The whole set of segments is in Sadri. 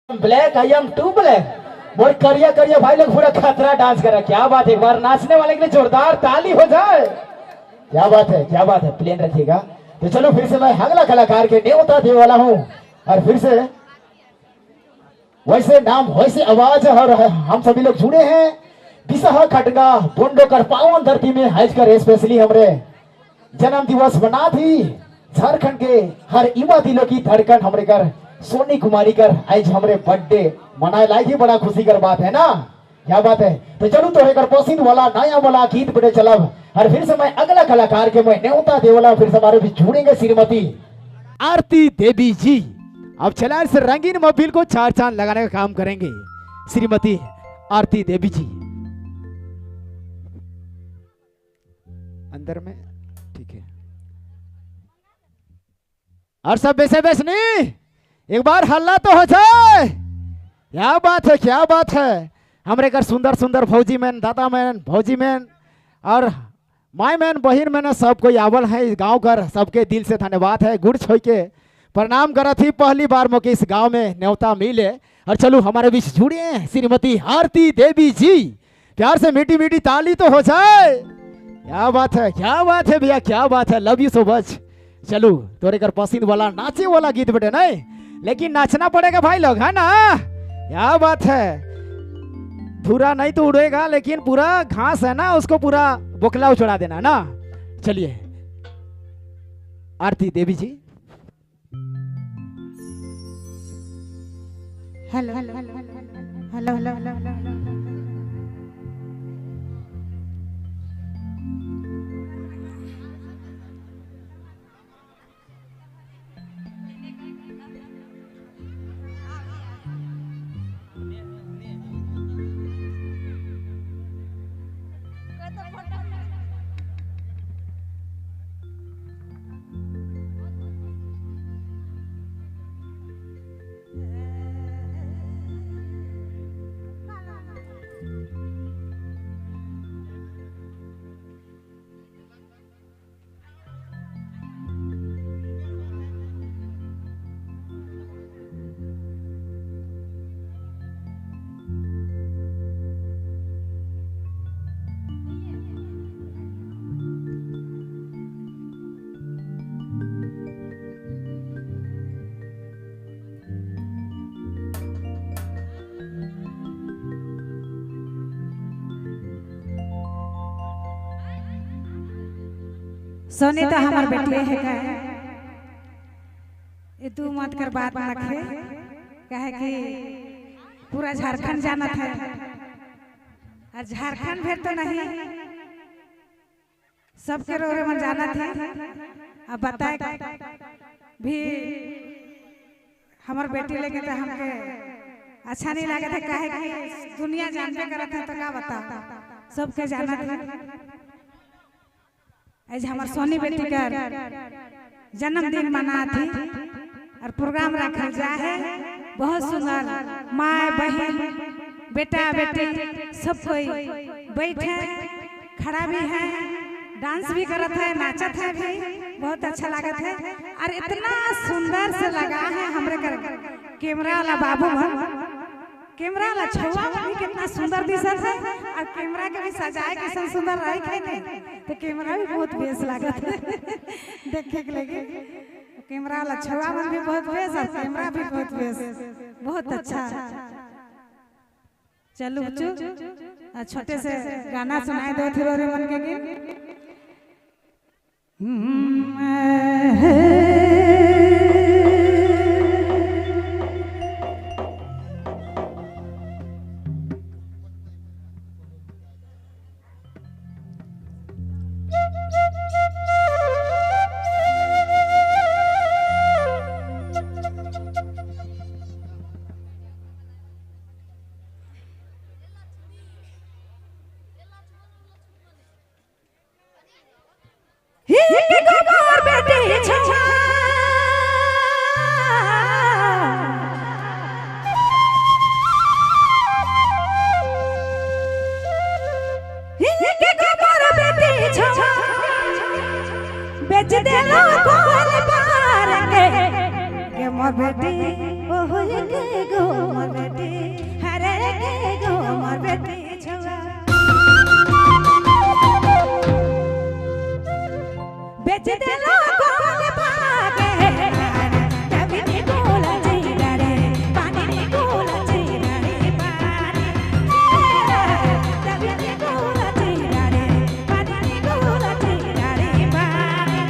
Black, I am too black. मोर करिया करिया भाई लोग पूरा खतरा डांस करा। क्या बात है, एक बार नाचने वाले के लिए जोरदार ताली हो जाए। क्या बात है, क्या बात है, प्लेन रखिएगा। तो चलो फिर से मैं अगला कलाकार के न्योता देने वाला हूँ और फिर से वैसे नाम वैसे आवाज और हम सभी लोग जुड़े हैं बिसहा खटगा बोंडो कर पावन धरती में हाइज कर स्पेशली हमरे जन्म दिवस मना थी झारखंड के हर युवा दिलों की धड़कन हमरे कर सोनी कुमारी कर आज हमरे बर्थडे मनाए लायक ही बड़ा खुशी कर बात है ना। क्या बात है। तो चलो तो एक पसंद वाला नया वाला गीत बड़े चलब और फिर से मैं अगला कलाकार के मैं न्योता देवला फिर से हमारे भी जुड़ेंगे श्रीमती आरती देवी जी। अब चला इस रंगीन मोबाइल को चार चांद लगाने का काम करेंगे श्रीमती आरती देवी जी। अंदर में ठीक है और सब बेसे बेस नहीं, एक बार हल्ला तो हो जाए। क्या बात है, क्या बात है। हमरे घर सुंदर सुंदर भौजी मैन, दादा मैन, भौजी मैन और my man, बहिन मैन सब कोई आवल है इस गांव कर, सबके दिल से धन्यवाद है। गुड़ छोड़ के प्रणाम करा थी, पहली बार मोके इस गांव में न्योता मिले। और चलो हमारे बीच जुड़े हैं श्रीमती आरती देवी जी। प्यार से मीठी मीठी ताली तो हो जाए। क्या बात है, क्या बात है भैया, क्या बात है। Love you so much. चलो तोरे कर पसंद वाला नाचे वाला गीत बेटे नहीं, लेकिन नाचना पड़ेगा भाई लोग, है ना। क्या बात है। पूरा नहीं तो उड़ेगा लेकिन पूरा घास है ना उसको पूरा बोखला उछड़ा देना ना। चलिए Aarti Devi ji. Hello hello hello hello hello hello. Soni तो हमार बेटी है का ये तू मत कर बात रखे, कहे कि पूरा झारखंड जाना था और झारखंड फिर तो नहीं सबके रोरे मन जाना था। अब बताए भी हमार बेटी लेके तो हमके अच्छा नहीं लगे था, कहे कि दुनिया जानते करत है तो क्या बता सबके जाना था। आज हमार सोनी बेटी का जन्मदिन मना थी और प्रोग्राम रखल जा है बहुत सुंदर। माँ बहन बेटा बेटी सब कोई बैठे खड़ा भी है, डांस भी करत है, नाचत है भी, बहुत अच्छा लागत है। और इतना सुंदर से लगा है हमरे कर कैमरा वाला बाबू मन, कैमरा वाला छुआ भी कितना सुंदर दिसत है और कैमरा के भी सजाए के सुंदर रही है नहीं तो कैमरा भी बहुत बेस लागत है देखे के लगे। कैमरा वाला छुआ मन भी बहुत बेस और कैमरा भी बहुत बेस, बहुत अच्छा। चलो बच्चों छोटे से गाना सुनाए दो थे रे मन के बेटे मोर बेटी, हरे के गो मोर बेटी छुआ। बेच देलो गोल भागे, तभी निकोला चीरा रे पानी, निकोला चीरा रे पानी, तभी निकोला चीरा रे पानी, निकोला चीरा रे पानी।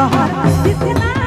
कहर।